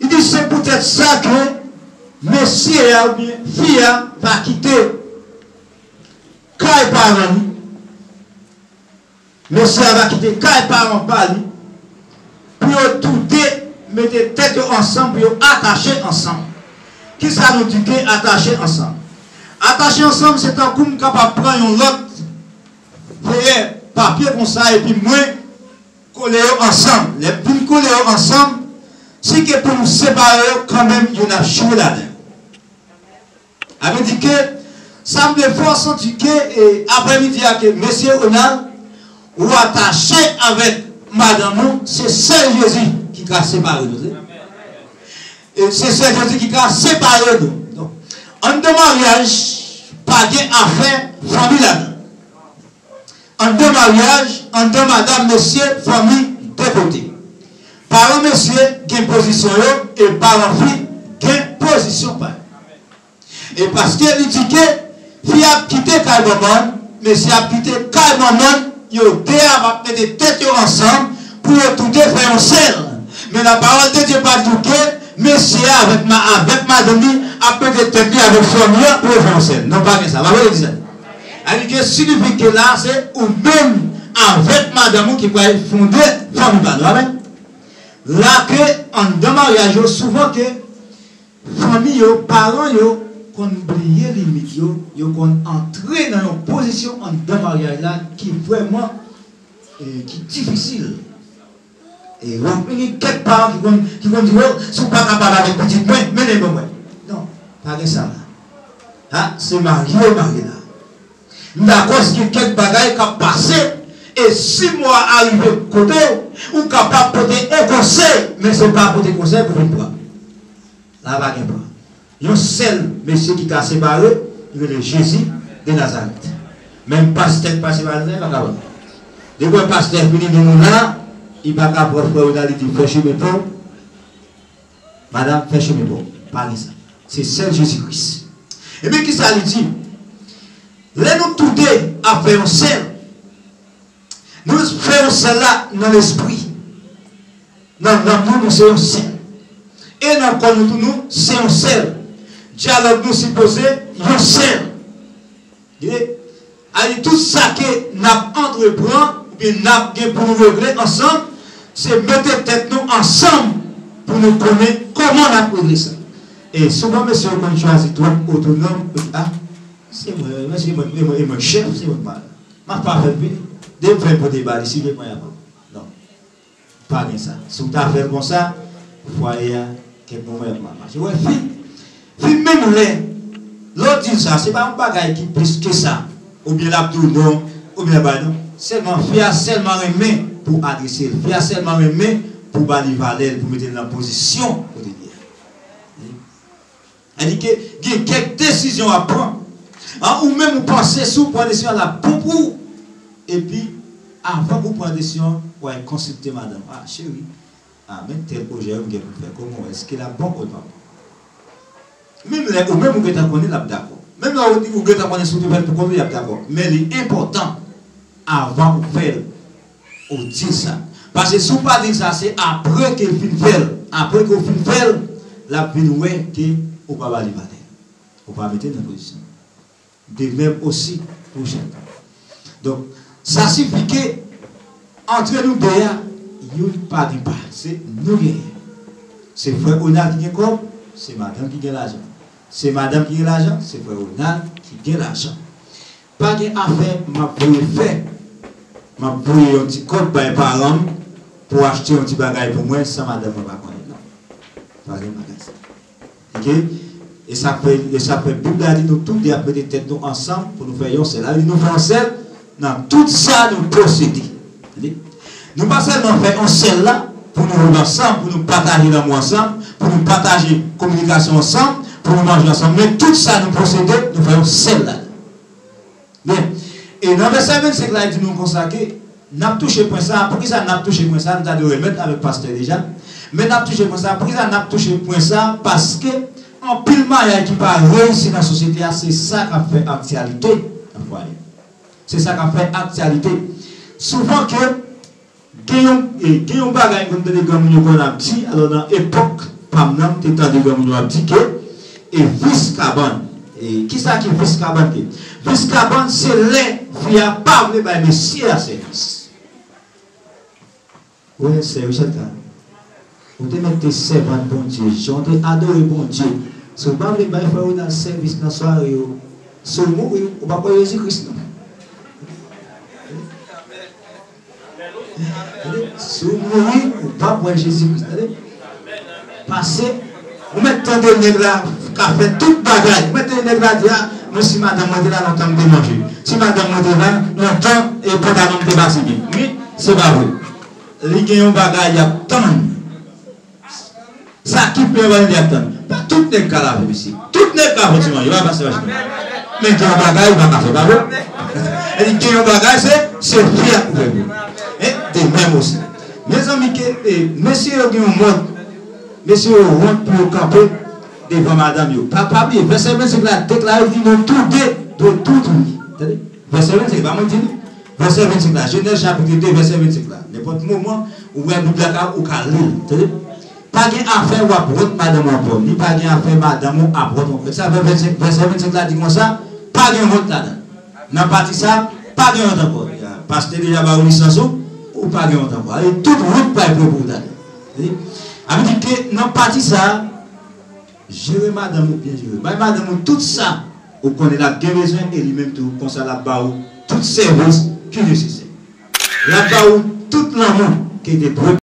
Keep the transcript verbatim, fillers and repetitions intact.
Li di, se poutèt sa ke mesye a oubyen fi a va kite kay paran li, mesye a va kite kay paran pa li, pou yo toude mete tèt yo ansanm, pou yo atache ansanm. Kisa nou di ke atache ansanm? Atache ansanm, se tankou m kapab pran yon lòt feyè papye konsa, epi mwen kole yo ansanm. Lè m fin kole yo ansanm, si ke pou m separe yo, kanmenm, youn ap chire ladan yo. Sa vle di ke sa m vle fè w santi ke, e, aprèmidi a, ke mesye Ronald, ou atache avèk madanm ou, se sèl Jezi ki ka separe nou. E se sèl Jezi ki ka separe nou. Donk, anndan maryaj, pa gen afè fanmi ladan. Anndan maryaj, anndan madanm, mesye, fanmi, de kote. Paran mesye gen pozisyon yo, e paran fi gen pozisyon pa yo. E paske li di ke fi a ap kite kay manman l, mesye ap kite kay manman l, yo de a ap mete tèt yo ansanm pou yo toude fè yon sèl. Men lapawòl de Dye pa di w ke mesye a avèk ma-, avèk madanm li ap mete tèt li avèk fanmi an pou yo fè yon sèl. Non, pa gen sa. Pa vre, li di sa. Sa vle di ke siyifi ke la, se ou menm avèk madanm ou ki pral fonde fanmi pa nou. Amèn. La ke anndan maryaj yo, souvan ke fanmi yo, paran yo konn bliye limit yo, yo konn antre nan yon pozisyon anndan maryaj la ki vrèman, e, ki difisil. E w ap gen kèk paran ki konn, ki konn di, "Oh, si w pa ka pale avèk pitit mwen, mennen l ban mwen." Non, pa gen sa la. A, se marye w marye la. M dakò si gen kèk bagay k ap pase, e si mo a arive kote w, ou kapab pote yon konsèy, men se pa pote konsèy pou vin pran. La pa gen pran. Yon sèl mesye ki ka separe, li rele Jezi de Nazarèt. Menm pastè k pa separe, li pa ka pran. Depi pastè vini di nou la, li pa ka pran frè Ronald, li di, "Fè chemen pa w, madanm, fè chemen pa w." Pa gen sa. Se sèl Jezi Kris. Ebyen, kisa li di? Lè nou toude ap fè yon sèl, nou fè yon sèl la nan lespri. Nan nanm nou, nou se yon sèl. E nan kò nou tou, nou se yon sèl. Dyalòg nou sipoze yon sèl. Ye. Sa vle di tout sa ke n ap antreprann, oubyen n ap gen pou nou regle ansanm, se mete tèt nou ansanm pou nou konnen kòman n ap regle sa. E souvan, mesye yo konn chwazi twòp otonòm, yo di, "A, se mwen, se mwen, se mwen, se mwen k chèf, se mwen k pa. M ap pa fè l vini. Depi m fè l pote ba li, si l vle pran, y ap pran." Non. Pa gen sa. Si w ta fè l konsa, fwaye a, kèk moman, y ap mal mache. Ou wè, fi, fi menm lè, lè w di l sa, se pa yon bagay ki plis ke sa. Oubyen l ap di w non, oubyen l ap bay non. Sèlman, fi a sèlman renmen pou w adrese l. Fi a sèlman renmen pou w ba li valè l, pou w mete l nan pozisyon kote li ye a. Sa vle di ke gen kèk desizyon w ap pran. An, ou menm ou panse si w pran desizyon an, l ap bon pou ou. Epi, avan pou w pran desizyon an, w al konsilte madanm ou. "A, cheri, a, men tèl pwojè yo m gen pou m fè. Kòman w wè? Èske l ap bon ou l pa bon?" Menm lè ou menm ou gentan konnen l ap dakò. Menm lè ou, ou gentan konnen si w te fè l pou kont ou, l ap dakò. Men li enpòtan avan ou fè l, ou di l sa. Paske si w pa di l sa, se apre ke l fin fè l, apre ke w fin fè l, l ap vin wè ke ou pa ba li valè. Ou pa mete l nan pozisyon. De même aussi pou jèn. Donk, sa siyifi ke antre nou de a, youn pa gen pa. Se nou genyen. Se frè Ronald ki gen kòb, se madanm ki gen lajan. Se madanm ki gen lajan, se frè Ronald ki gen lajan. Pa gen afè m ap voye fè, m ap voye yon ti kòb bay paran m pou achte yon ti bagay pou mwen san madanm mwen pa konnen, non. Pa gen bagay sa. Oke? E sa fè, e sa fè Bib la di nou tou de ap mete tèt nou ansanm pou nou fè yon sèl. Sa vle di nou fè yon sèl nan tout sa nou posede. Tande? Nou pa sèlman fè yon sèl la pou nou viv ansanm, pou nou pataje lanmou ansanm, pou nou pataje kominikasyon ansanm, pou nou manje ansanm, men tout sa nou posede, nou fè yon sèl la. Byen. E nan vèsè vennsenk la, li di nou konsa ke n ap touche pwen sa a. Poukisa n ap touche pwen sa a? Nou ta dwe remèt avèk pastè deja. Men n ap touche pwen sa a. Poukisa n ap touche pwen sa a? Paske anpil maryaj ki pa reyisi nan sosyete a, se sa k ap fè aktyalite nan fwaye. Se sa k ap fè aktyalite. Souvan ke Gen yon, e, gen yon bagay m konn tande granmoun yo konn ap di, alò nan epòk pa m nan, m te tande granmoun yo ap di ke, e, vis kabann. E, kisa ki vis kabann ke? Vis kabann se lè fi a pa vle bay mesye a sèvis. Ou wè sè Richard la? Ou te mèt te sèvant Bondye, jan w te adore Bondye. Si w pa vle bay frè Ronald sèvis nan sware yo, si w mouri, ou p ap wè Jezi Kris non. Tande? Si w mouri, ou p ap wè Jezi Kris. Tande? Pase, ou mèt tande nèg la ka fè tout bagay. Ou mèt tande nèg la di, a, mwen si madanm mwen te la lontan m te manje. Si madanm mwen te la lontan, e pantalon m te pase byen. Wi, se pa vre. Li gen yon bagay y ap tann. Sa ki pi enpòtan li ap tann. Pa tout nèg ka lave, mesye. Tout nèg ka fè ti manje, pa pastè Washington. Men gen yon bagay ou pa ka fè, pa vre? E gen yon bagay, se, se fi a pou fè pou. E de menm osi. Mezanmi, ke, e, mesye yo gen yon mòd, mesye yo wont pou yo kanpe devan madanm yo. Pa, pa bliye, vèsè vennsenk la deklare di nou tou de dwe tout wi. Tande? Vèsè vennsenk, pa mwen di li. Vèsè vennsenk la, Jenèz chapit de, vèsè vennsenk la. Nenpòt moman, ou wè Bib la ka, ou ka li l. Tande? Pa gen afè w ap wont madanm ou ankò, ni pa gen afè madanm ou ap wont ou ankò. Sa fè vennsenk, vèsè vennsenk la di konsa, pa gen wont ladan. Nan pati sa, pa gen wont ankò. Pastè deja ba ou lisans ou, ou pa gen wont ankò. E tout wout pa pre pou ou tande. Tande? Sa vle di ke nan pati sa, jere madanm ou byen jere. Bay madanm ou tout sa ou konnen l ap gen bezwen e li menm tou, konsa l ap ba ou tout sèvis ki nesesè. L ap ba ou tout lanmou ke li te dwe